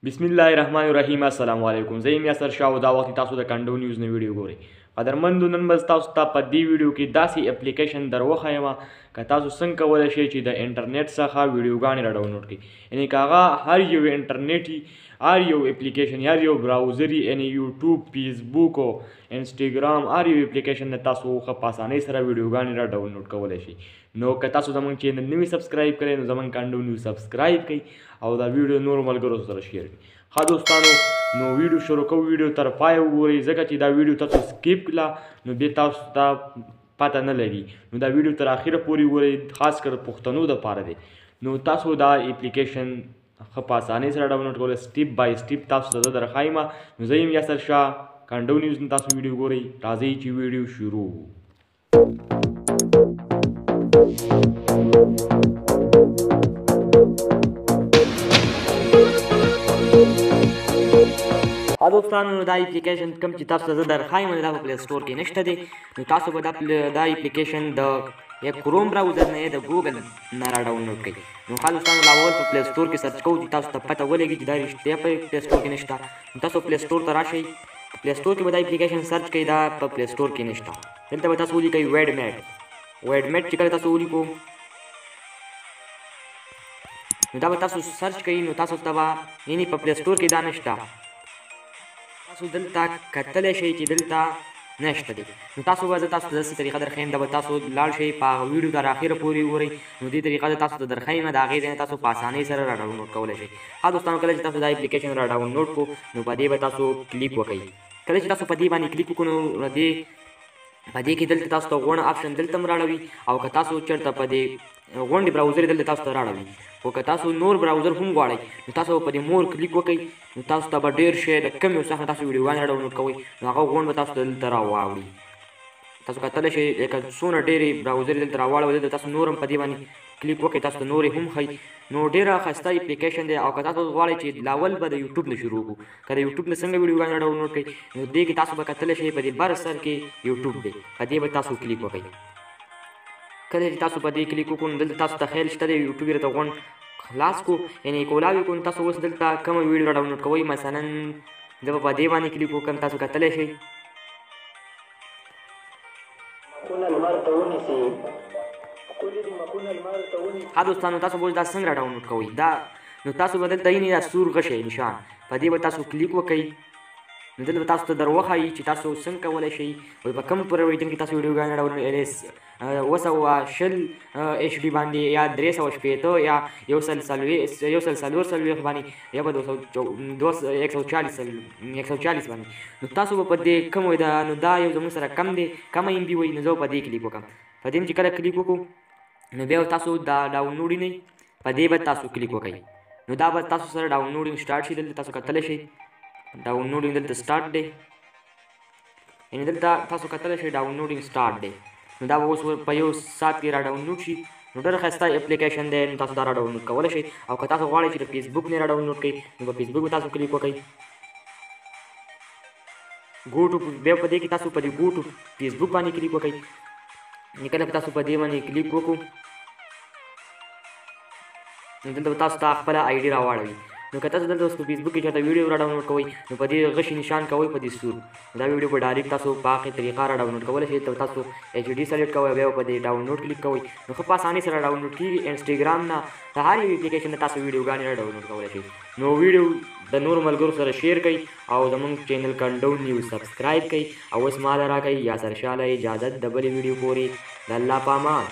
بسم الله الرحمن الرحیم. السلام علیکم. زه یم یاسر شاه او دا وخت تاسو د کندو نیوز نه ویډیو ګورئ. قدرمندو، نن به تاسو ته په دې ویډیو کې داسې اپلیکیشن در وښایم که تاسو څنګه کولی شئ چې د انټرنیټ څخه ویډیوګانې را ډاونلوډ کړئ. یعنې که هغه هر یو انټرنیټي، هر یو اپلیکیشن، هر یو browser، یعنې یوټیوب، فیسبوک او انسټاګرام، هر یو اپلیکیشن نه تاسو ښه په اسانۍ سره ویډیوګانې را ډاونلوډ کولی شئ. نو که تاسو زمونږ چینل نه وي subscribe کړی نو زمونږ کندو نیوز subscribe کړئ او دا ویډیو نورو ملګرو سره share کړئ. ښه دوستانو، نو ویډیو شروع کوو. ویډیو تر پایه وګورئ، ځکه چې دا ویډیو تاسو skip کړه نو بیا تاسو ته پته نه لګي. نو دا ویډیو تر اخره پورې وګورئ، خاص کر پښتنو دپاره دی. نو تاسو دا اپلیکیشن ښه په اسانۍ سره ډاونلوډ کولی، step by step تاسو ته زه درښایم. نو زه یم یاسر شاه، کندو نیوز نه تاسو ویډیو ګورئ. راځئ چې ویډیو شروع. ها دوستانو، نو دا اپلیکیشن کوم چې تاسو ته زه درښایم دا په Play Store کې نشته دی. نو تاسو به دا اپلیکیشن د یا Chrome browser نه یا د ګوګل نه را ډاونلوډ کړئ. نو ښه دوستانو، لا اول په Play Store کې search کوو چې تاسو ته پته ولګي چې دا رښتیا په Play Store کې نشته. نو تاسو Play Store ته راشئ، په Play Store کې به دا اپلیکیشن search کړئ، دا په Play Store کې نشته. دلته به تاسو ولیکئ VidMate. VidMate چې کله تاسو ولیکو نو دا به تاسو search کړئ، نو تاسو ته به یعنې په Play Store کې دا نشته. تاسو دلته کتلی شئ چې دلته نشته دی. نو تاسو به زه تاسو ته داسې طریقه درښیم، دا به تاسو لاړ شئ په هغه ویډیو تر اخره پورې وګورئ. نو دې طریقه زه تاسو ته درښیم، د هغې ځای نه تاسو په اسانۍ سره را ډاونلوډ کولی شئ. ښه دوستانو، کله چې تاسو دا اپلیکیشن را ډاونلوډ کړو نو په دې به تاسو کلیک وکړئ. کله چې تاسو په دې باندې کلیک وکړو نو په دې کې دلته تاسو ته غونډ option دلته هم راړوي، او که تاسو چېرته په دې غونډې browser دلته تاسو ته راړوي. خو که تاسو نور browser هم غواړئ نو تاسو په دې more کلیک وکړئ، نو تاسو ته به ډېر شی د کم یو څخه تاسو ویډیوګانې را ډاونلوډ کوئ، نو هغه غونډ به تاسو ته دلته راواوړي. تاسو کتلی شئ لکه څونه ډېرې browser دلته راواړول. دلته تاسو نور هم په دې باندې کلیک وکړئ، تاسو ته نورې هم ښیي. نو ډېره ښایسته اپلیکیشن دی. او که تاسو غواړئ چې لاول به د یوټیوب نه شروع کړو، که د یوټیوب نه څنګه ویډیوګانې را ډاونلوډ کړئ، نو دې کې تاسو به کتلی شئ په دې بر سر کې یوټیوب دی، په دې به تاسو کلیک وکړئ. کله چې تاسو په دې کلیک وکړو نو دلته تاسو ته خیال شته دی، یوټیوب یې راته غونډ خلاص کړو، یعنې کولاوي کړو. نو تاسو اوس دلته کومه ویډیو را ډاونلوډ کوئ، مثلا زه به په دې باندې کلیک وکړم، تاسو کتلی شئ. ښه دوستانو، تاسو به اوس دا څنګه را ډاونلوډ کوئ دا؟ نو تاسو به دلته یعنې دا سور غشی نشان په دې به تاسو کلیک وکړئ. نو دلته به تاسو ته در وښایي چې تاسو څنګه کولی شئ وایي په کوم پرویډن کې تاسو ویډیوګانې ډاونلوډ، یعنې 720 HD باندې یا 360 یا 144 باندې یا په 140 باندې. نو تاسو به په دې کوم وایي دا، نو دا یو زموږ سره کم دی، کمه MB وایي، نو زه به په دې کلیک وکړم. په دې چې کله کلیک وکړو نو بیا تاسو دا ډاونلوډ نه په دې به تاسو کلیک وکړئ. نو دا به تاسو سره downloading start شي. دلته تاسو کتلی شئ downloading دلته start دی، یعنې دلته تاسو کتلی شئ downloading start دی. نو دا به اوس په یو ساعت کې را ډاونلوډ شي. نو ډېر ښایسته اپلیکیشن دی، نو تاسو دا را ډاونلوډ کولی شئ. او که تاسو غواړئ چې د فیسبوک نه را ډاونلوډ کړئ نو په فیسبوک به تاسو کلیک وکړئ، go to، بیا په دې کې تاسو په دې go to Facebook باندې کلیک وکړئ. نو کله به تاسو په دې باندې کلیک وکړو نو دلته به تاسو ته خپله ID راواړوي. نو که تاسو دلته اوس په فیسبوک کې چېرته ویډیو را ډاونلوډ کوئ نو په دې غشي نشان کوئ په دې سور، دا ویډیو به direct تاسو په هغې طریقه را ډاونلوډ کولی شئ. ته تاسو HD select کوئ، بیا په دې ډاونلوډ کلیک کوئ، نو ښه په اسانۍ سره ډاونلوډ کېږي. انسټاګرام نه د هر یو اپلیکیشن نه تاسو ویډیوګانې را ډاونلوډ کولی شئ. نو ویډیو د نورو ملګرو سره share کړئ او زموږ چینل کندو نیوز subscribe کړئ. او اوس ماله راکړئ یاسر شاه له اجازت د بلې ویډیو پورې. د الله په امان.